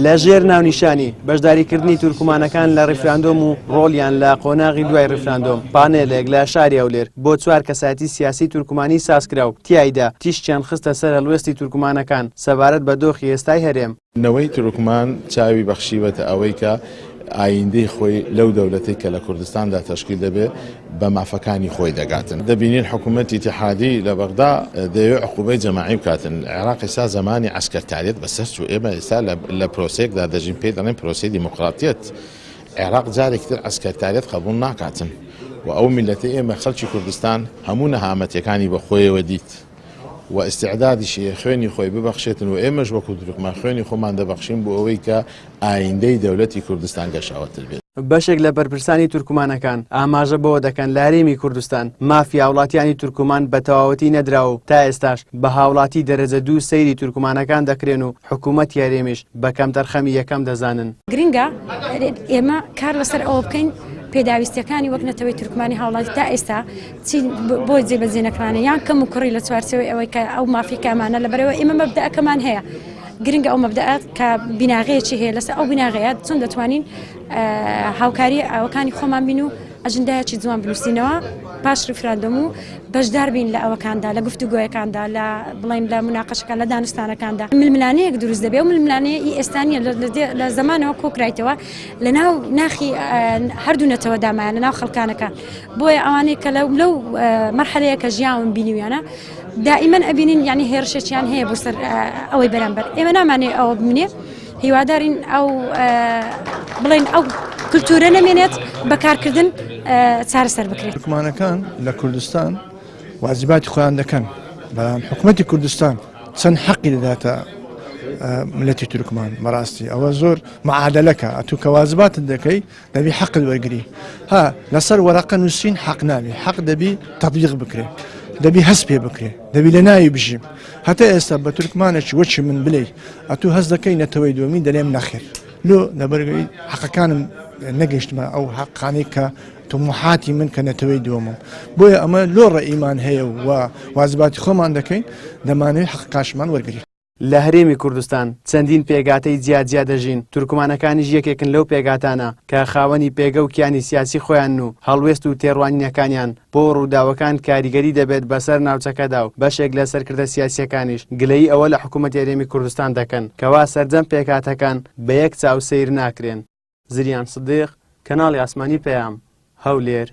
لە ژێر ناونیشانی، بەشداریکردنی تورکمانەکان لە ڕیفراندۆم و ڕۆڵیان لە قۆناغی دوای ڕیفراندۆم، پانێلێک لە شاری هەولێر بۆ چوار کەسایەتی سیاسی تورکمانی سازکرا و تیایدا تیشکیان خستە سەر هەڵوێستی تورکمانەکان سەبارەت بە دۆخی ئێستای هەرێم. نەوەی تورکمان چاوی بەخشیوەتە ئەوەی کە ئایندەی خۆی لەو دەولەتەی کە لە کوردستاندا تەشکیل دەبێ بە مافەکانی خۆی دەگاتن. دەبینین حکوومەتی ئیتیحادی لە بەغدا دەیەوێ عقوبەی جەماعی بکاتن. عێراق ئێستا زەمانی عەسکەرتاریەت بەسەر چوو. ئێمە ئێستا لە پرۆسەیەکدا دەژین پێی دەڵێن پرۆسەی دیموکراتیەت. عێراق جارێکی تر عەسکەرتاریەت قەبووڵ ناکاتن و ئەو میللەتەی ئێمە خەڵکی کوردستان هەموو نەهامەتیەکانی بە خۆیەوە دیت. و ئیستعدادیشی هەیە خوێنی خۆی ببەخشێتن و ئێمەش وەکو تورکمان خوێنی خۆمان دەبەخشین بۆ ئەوەی کە ئایندەی دەولەتی کوردستان گەشاوەتر بێت. بەشێک لە بەرپرسانی تورکمانەکان ئاماژە بەوە دەکەن لە هەرێمی کوردستان مافی هاوڵاتیانی تورکمان بە تەواوەتی نەدراوە و تا ئێستاش بە هاوڵاتی دەرەجە دوو سەیری تورکمانەکان دەکرێن و حکوومەتی هەرێمیش بە کەمتەرخەمی یەکەم دەزانن. گرنگە ئێمە کار لەسەر ئەوە بکەین پێداویستیەکانی وەک نەتەوەی تورکمانی هاوڵاتی تا ئێستا چی بۆ جێبەجێ نەکرانە یان کەم و کوڕی لە چوارچێوەی ئەوەی کە ئەو مافی کامانە لەبەرەوە ئێمە مەبدەکەمان هەیە گرنگە ئەو مەبدەئە کە بیناغەیەکی هەیە لەسەر ئەو بیناغەیە چۆن دەتوانین هاوکاری ئەوەکانی خۆمان بین و ئەجندایەکی جوان بنووسینەوە پاش ڕیفراندۆم و بەشدار بین لە ئەوەکاندا لە گفتوگۆیەکاندا لە بڵین لە مناقەشەکان لە دانوستانەکاندا ململانەیەک دروست دەبێ و ململانەیە ئی ئێستانیە لە زمانەوە کۆکرایتەوە لە ناو ناخی هەردوو نەتەوەدامایە لە ناو خەڵکانەکە بۆیە ئەوانەی کە لەو لەو مەرحەلەیە کە ژیاون بینیویانە دائیمەن ئەبینین یعنی هێرشێکیان هەیە بۆ سەر ئەوەی بەرامبەر ئێمە نامانێ ئەوە بمینێ هیوادارین ئەو بڵێن ئەو کللتورە نەمێنێت بەکارکردن چارەسەر بکرێت حکومانەکان لە کوردستان واجباتی خۆیان دەکەن بەڵام حکوومەتی کوردستان چەند حەقی دەداتە ملەتی تورکمان بەڕاستی ئەوە زۆر معادلەکە ئەتوو کە واجباتت دەکەی دەبی حەقت وەرگری ها لەسەر وەرەقە نووسین حەق نابی حەق دەبی تەبیق بکرێ دەبی هەست پێ بکرێ دەبی لە ناوی بژیم هەتا ئێستا بە تورکمانێکی وەچی من بلێ ئەتوو هەست دەکەی نەتەوەی دووەمی دەلێم نەخێر لۆ لەبەرگەی حەقەکانم نەگەیشتمە ئەو حەقانەی کە تموحاتی من کە نەتەوەی دووەمم بۆیە ئەمە لۆ ڕەئیمان هەیە و وازباتی خۆمان دەکەین دەمانەوێت حەقەکانشمان وەرگرین. لە هەرێمی کوردستان چەندین پێکهاتەی جیا جیا دەژین، تورکمانەکانیش یەکێکن لەو پێکهاتانە کە خاوەنی پێگە و کیانی سیاسی خۆیانن و هەڵوێست و تێڕوانینەکانیان بۆ ڕووداوەکان کاریگەری دەبێت بەسەر ناوچەکەدا و بەشێک لە سەرکردە سیاسییەکانیش گلەیی ئەوە لە حکوومەتی هەرێمی کوردستان دەکەن کەوا سەرجەم پێکهاتەکان بە یەک چاو سەیر ناکرێن. زریان سدیق، کەناڵی ئاسمانی پەیام، هەولێر.